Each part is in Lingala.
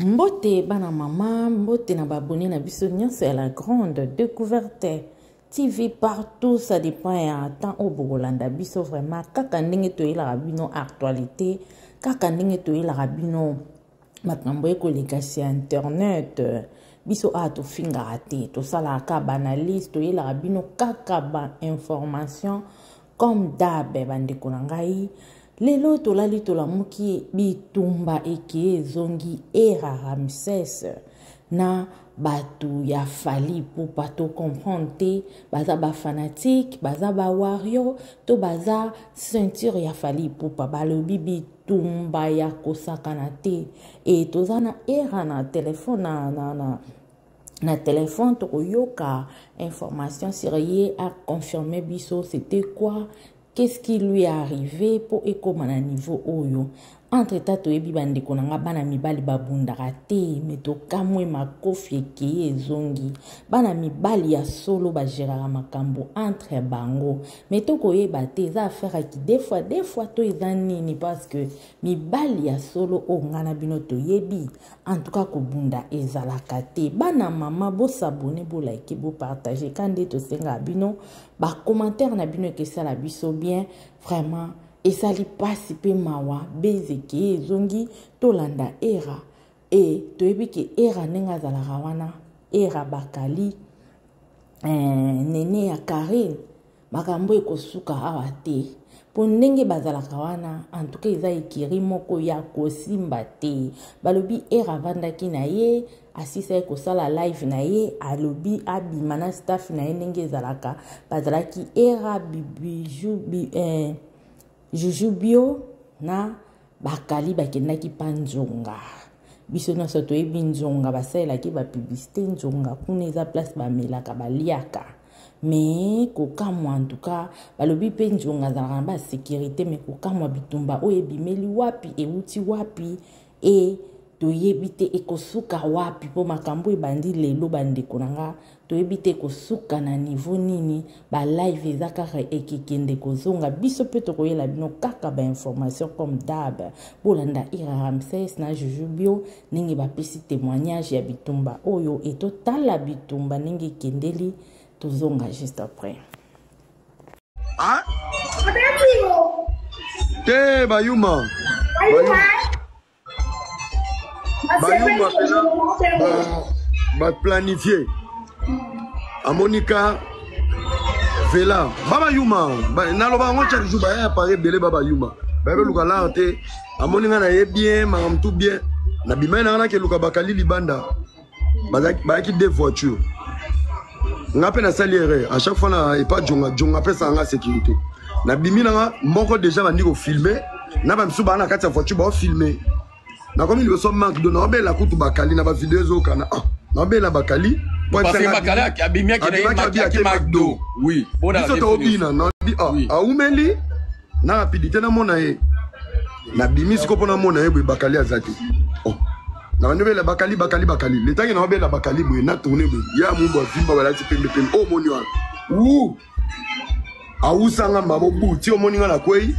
Mbote bana mama, mbote na ba abonnes na biso nyonso ya la grande decouverte TV partout, ça dépend ya temps oyo bokolanda biso vraiment kaka ndenge toyelaka bino actualité, kaka ndenge toyelaka bino makambo ekoleka sur internet. Biso awa tofingaka te, tosalaka kaka ba analyse, toyelaka bino kaka ba information comme d'hab. Bandeko na ngai, lelo tolali tolamuki, bitumba eke ezongi era Ramses na bato ya Fally Ipupa. To comprendre te, baza ba fanatique, baza ba warrior to baza ceinture ya Fally Ipupa. Balobi bitumba ya kosakana te. E toza na era na telefone na, na, na na telefone, tokoyoka information sur ye, a confirmer biso c'était quoi, qu'est-ce qui lui est arrivé po ekóma na niveau oyo. Entre temps toyebi, bandeko na nga, bana mibali babundaka te, me tokamwe makofi ekeye ezongi. Bana mibali ya solo bagéraka makambo entre bango, me tokoyeba te eza affaire aki deux fois deux fois to eza nini, parce que mibali ya solo oyo nga na bino toyebi, en tout cas kobunda ezalaka te. Bana mama, bosabonner, bolike, bopartager ka nde tosengaka bino. Bacommentaire na bino ekesala biso bien. Vraiment esali mpasi mpe mawa, bezeke ezongi. Tolanda era e toyebi ke era ndenge azalaka wana, era bakali nene ya Karine, makambo ekosuka awa te, mpo ndenge bazalaka wana, antuka eza ekiri moko ya kosimba te. Balobi era avandaki na ye, asisa ye kosala live na ye, alobi abima na staff na ye ndenge ezalaka. Bazalaki era biju bi, Juju Bio na bakali, bakendaki mpa nzonga. Biso nyonso toyebi nzonga, basalelaki bapublicité nzonga kuna, eza place bamelaka, baliaka. Me kokamwa, en tout cas balobi mpe nzonga azalaka na basécurité, me kokamwa, bitumba oyo ebimeli wapi, euti wapi e toyebi te ekosuka wapi, mpo makambo ebandi lelo. Bandeko na nga, toyebi te ekosuka na niveau nini. Balive eza kaka ekekende kozonga, biso mpe tokoyela bino kaka bainformation comme d'hab. Bolanda Ira Ramses na Juju Bio ndenge bapesi témoignage ya bitumba oyo, etotala bitumba ndenge ekendeli. Tozonga juste après. Ah? Te, bayuma bayuma mpena baplanifie, amonika vela babayuma. Naloba yango chaque jour, baya ya pari ebele, babayuma bayebi lar te. Amoni nga na ye bien, makambo tout bien. Nabimai nanga, nakeluka bakali libanda, bayaki deux voitures. Nga mpe nasali erreur à chaque fois na epa jonga jonga, apesaka nga sécurité. Nabimi nanga moko déjà, bandi kofilmer na bamisusu baa na kati ya voiture, baofilmer. Nakomi liboso manque do, naobela kutu bakali na bavideo ezokana. Ah, naobela bakali. Biso toobina, nabi aumeli na rapidité, namona ye, nabimi siko mpo namona ye boye, bakali aza te. Oh. Nabandi obela bakali, bakali, bakali, letangi naobela bakali boye, na tourne boye, ya mumbu avimba, balati pembe pembe oyo omoni wana, wu awusanga mabo bu ti omoni nga nakwei,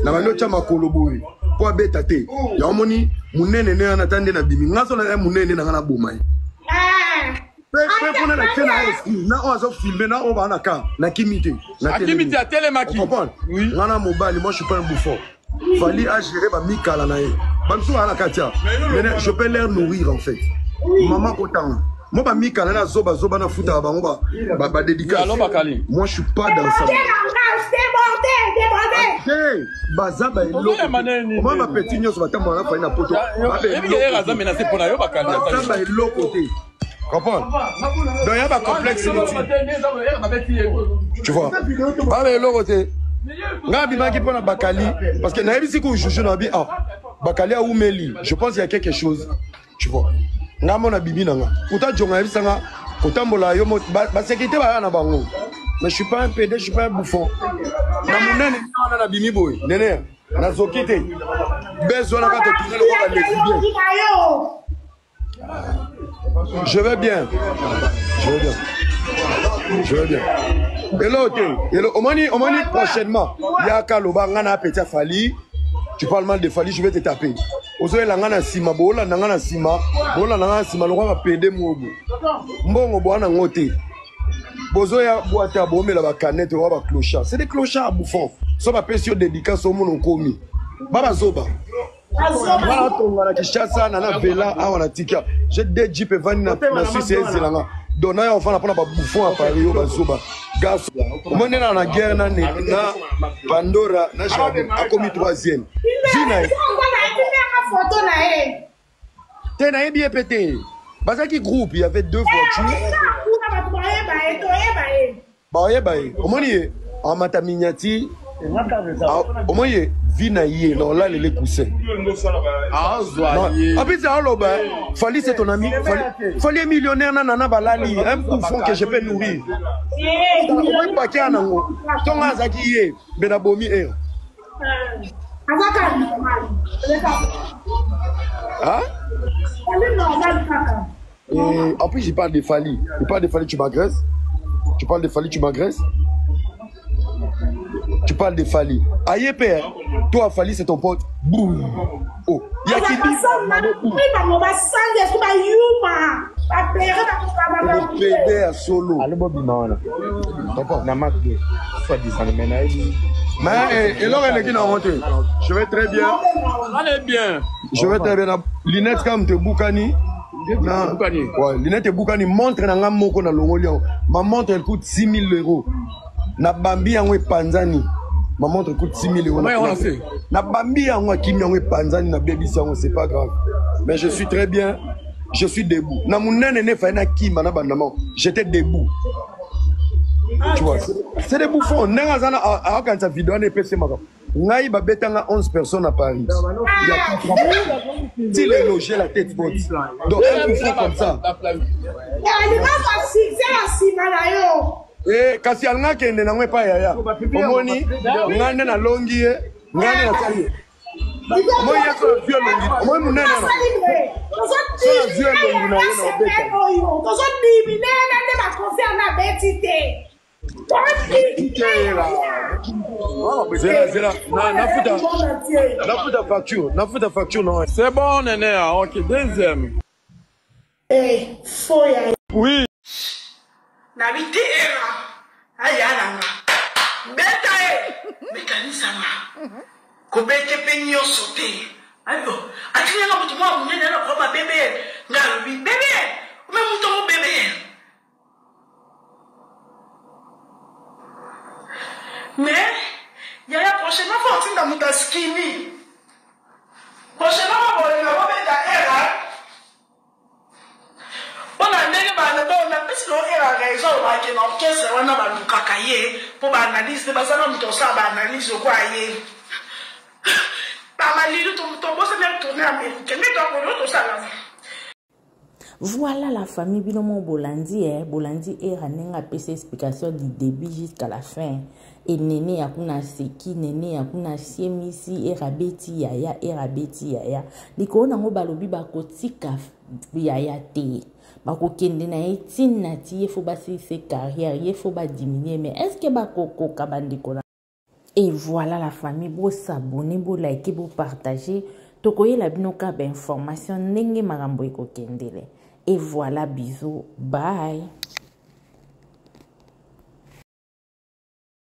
na bandi otya makolo boye mpo abeta te. Ya omoni monene ne wana, ta nde nabimi nga so na monene na nga, naboma ye mpe mpona na tie na esprit na oyo azofilmer na oyo baa na ka, nakimi te. Akimi te, atelemaki. Comprendre nga na mobali, moi je suis pas un bouffon. Fally a géré bamikala na ye, bamisusu baa na kati ya mais je peux leur nourrir en fait. Mama kotanga mo bamikala na zoba zoba, nafutaka bango badédicace. Moi je suis pas dans ça te, baza baeloko bapeti nyonso batambola na Fally na poto, baza baeloko te. Comprendre? Donc il y a ba complexe inutile. Tu vois? Ba eloko te. Nga abimaki mpo na bakali parce que nayebisi ku juju na bi, ah, bakali aumeli, je pense qu'il y a quelque chose, tu vois. Nga mona bibi na nga pourtant jonga ayebisa nga kotambola yo basécurité baya na bango, mais je suis pas un PD, je suis pas un bouffon. Na monene wana nabimi boye, nene nazoki te, bese wana kaka totourne lokola balesbien. Je vais bien. Je vais bien. Je vais bien. Hello, te. Hello. Omoni, omoni prochainement. Yaka loba nga na petit Fally. Tu parles mal de Fally, je vais te taper. Ozoyela nga na nsima, boolanda nga na nsima, boolanda nga na nsima lokola bapede mobo. Mbongo boa nango te. Bozoya bwata boomela bacanette oa baclochard. C'est des clochards bouffons. So bapesi yo dédicace omona okomi. Babazoba. Nga natonga na Kinshasa na na vela awa na Tikia. J'ai deux jeep evandi na, na Suisse ezela nga. Donc naya ofanda mpona babouffon ya Paris oyo bazoba. Garçon, omoni nde na na guerre na na Pandora na Jardin akomi troisième. Vie na ye. Photo na ye. Te nayebi ye mpe te. Bazalaki groupe, il y avait deux voitures. Kuna bato bayeba ye, toyeba ye. Bayeba ye. Omoni ye amata miniature. Omoni ye vie na ye na olalele coussin. Azwa ye. En plus, aloba, Fally c'est ton ami. Fally, Fally est millionnaire na nana balali, un bouffon que je peux nourrir. Omoni paquet nango. Tonga azaki ye, mais na bomi er. Aza kaka normal. Hein? Fally normal kaka. Et en plus, il parle de Fally. Il parle de Fally, tu m'agresses. Tu parles de Fally, tu m'agresses. Tu parles de Fally. Aïe, père. Toi, Fally, c'est ton pote. Boum. Oh. Il y a qui dit. Bango basangi esu bayuma bapere Le PD à solo. Alo bobima wana Papa. na mak soit disant mais nayebi. Mais, et là, elle est qui n'a honte. Je vais très bien. Allez bien. Je vais très bien. Lunette comme te Boukani. Na, Boukani. Ouais, lunette Boukani montre na nga moko na longoli yango. Ma montre elle coûte 6000 euros. Na bambi yango epanzani. Ma montre coûte 6000 euros. Ouais, on sait. Na bambi yango akimi yango epanzani na bebisi yango, c'est pas grave. Mais je suis très bien. Je suis debout. Na munene ne fai na kima na bandama. J'étais debout. Tu vois, c'est des bouffons. Ndenge aza na akanisa video wana epesi makambo. Ngai babetanga 11 personnes à Paris. Il y a ti lelo j'ai la tête haute. Donc un bouffon comme ça. Alingaka succès ya nsima na yo. Eh, kasi alinga akende nango epai yaya. Omoni ngai nde nalongi ye, ngai nde nasali ye. Omoni ye so azwi elongi, omoni monene wana. So azwi elongi na ye na obeta. Oyo tozodimine na nde baconcert na beti te. Zela zela, na nafuta nafuta facture, nafuta facture non. C'est bon, Néné. Ok, deuxième. Fo ya Oui. Nabi te era aya nanga beta ye mekanisanga kobete mpe nyonso te ayo atinanga moto mwa monene ana koma bebe nga alobi bebe ome moto ngo bebe mais yaya prochainement fo otinda moto askini prochainement babolinga bobeta era mpona ndenge bana napesi no era raison olobaki na orchestre wana balukaka ye mpo baanalyse te bazanga moto osala baanalyse okwa ye bamalili tobosani tourne américain nde tokolo tosala. Voilà la famille, bino mo bolandi eh, bolandi era ndenge apesi explication du début jusqu'à la fin. E nene ya kuna seki, nene ya kuna siemisi, era beti yaya, era beti yaya. Likolo nango balobi bakotika yaya te. Bakokende na ye ntina ti ye fo basilise carrière, ye fo badiminue, mais est-ce que bakokoka bandeko na? Et voilà la famille, bo s'abonner, bo liker, bo partager. Tokoyela bino ka ba information ndenge makambo ekokendele. Et voilà, bisous, bye.